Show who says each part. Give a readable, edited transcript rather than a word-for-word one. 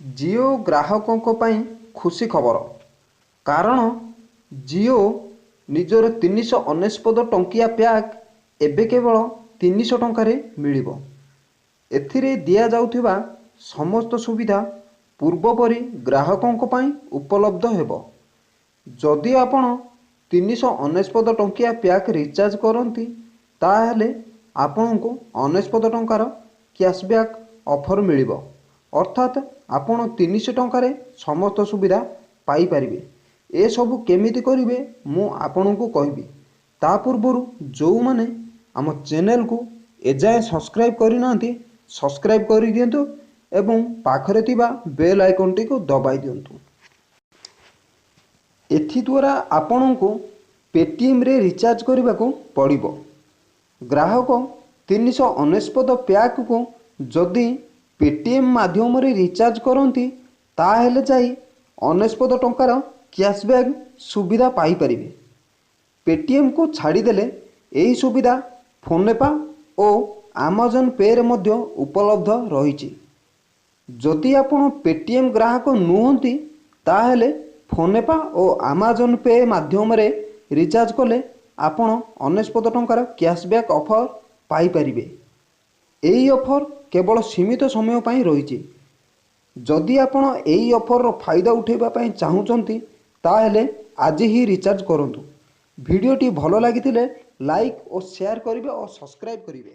Speaker 1: ଜିଓ ଗ୍ରାହକଙ୍କ ପାଇଁ ଖୁସି ଖବର, କାରଣ ଜିଓ ନିଜର 399 ଟଙ୍କିଆ ପ୍ୟାକ୍ ଏବେ କେବଳ 300 ଟଙ୍କାରେ ମିଳିବ। ଏଥିରେ ଦିଆଯାଉଥିବା ସମସ୍ତ ସୁବିଧା ପୂର୍ବପରି ଗ୍ରାହକଙ୍କ ପାଇଁ ଉପଲବ୍ଧ ହେବ। ଯଦି ଆପଣ 399 ଟଙ୍କିଆ ପ୍ୟାକ୍ ରିଚାର୍ଜ କରନ୍ତି, ତାହେଲେ ଆପଣଙ୍କୁ 99 ଟଙ୍କାର କ୍ୟାସବ୍ୟାକ୍ ଅଫର୍ ମିଳିବ, ଅର୍ଥାତ୍ ଆପଣ 300 ଟଙ୍କାରେ ସମସ୍ତ ସୁବିଧା ପାଇପାରିବେ। ଏସବୁ କେମିତି କରିବେ ମୁଁ ଆପଣଙ୍କୁ କହିବି। ତା ପୂର୍ବରୁ ଯେଉଁମାନେ ଆମ ଚ୍ୟାନେଲକୁ ଏଯାଏଁ ସବସ୍କ୍ରାଇବ୍ କରିନାହାନ୍ତି, ସବସ୍କ୍ରାଇବ୍ କରିଦିଅନ୍ତୁ ଏବଂ ପାଖରେ ଥିବା ବେଲ୍ ଆଇକନ୍ଟିକୁ ଦବାଇ ଦିଅନ୍ତୁ। ଏଥିଦ୍ୱାରା ଆପଣଙ୍କୁ ପେଟିଏମ୍ରେ ରିଚାର୍ଜ କରିବାକୁ ପଡ଼ିବ। ଗ୍ରାହକ 399 ପ୍ୟାକ୍କୁ ଯଦି ପେଟିଏମ୍ ମାଧ୍ୟମରେ ରିଚାର୍ଜ କରନ୍ତି, ତାହେଲେ ଯାଇ 99 ଟଙ୍କାର କ୍ୟାସବ୍ୟାକ୍ ସୁବିଧା ପାଇପାରିବେ। ପେଟିଏମ୍କୁ ଛାଡ଼ିଦେଲେ ଏହି ସୁବିଧା ଫୋନ୍ପେ ଓ ଆମାଜନ୍ ପେରେ ମଧ୍ୟ ଉପଲବ୍ଧ ରହିଛି। ଯଦି ଆପଣ ପେଟିଏମ୍ ଗ୍ରାହକ ନୁହନ୍ତି, ତାହେଲେ ଫୋନ୍ପେ ଓ ଆମାଜନ୍ ପେ ମାଧ୍ୟମରେ ରିଚାର୍ଜ କଲେ ଆପଣ 99 ଟଙ୍କାର କ୍ୟାସବ୍ୟାକ୍ ଅଫର୍ ପାଇପାରିବେ। ଏହି ଅଫର୍ କେବଳ ସୀମିତ ସମୟ ପାଇଁ ରହିଛି। ଯଦି ଆପଣ ଏହି ଅଫର୍ର ଫାଇଦା ଉଠାଇବା ପାଇଁ ଚାହୁଁଛନ୍ତି, ତାହେଲେ ଆଜି ହିଁ ରିଚାର୍ଜ କରନ୍ତୁ। ଭିଡ଼ିଓଟି ଭଲ ଲାଗିଥିଲେ ଲାଇକ୍ ଓ ସେୟାର କରିବେ ଓ ସବସ୍କ୍ରାଇବ୍ କରିବେ।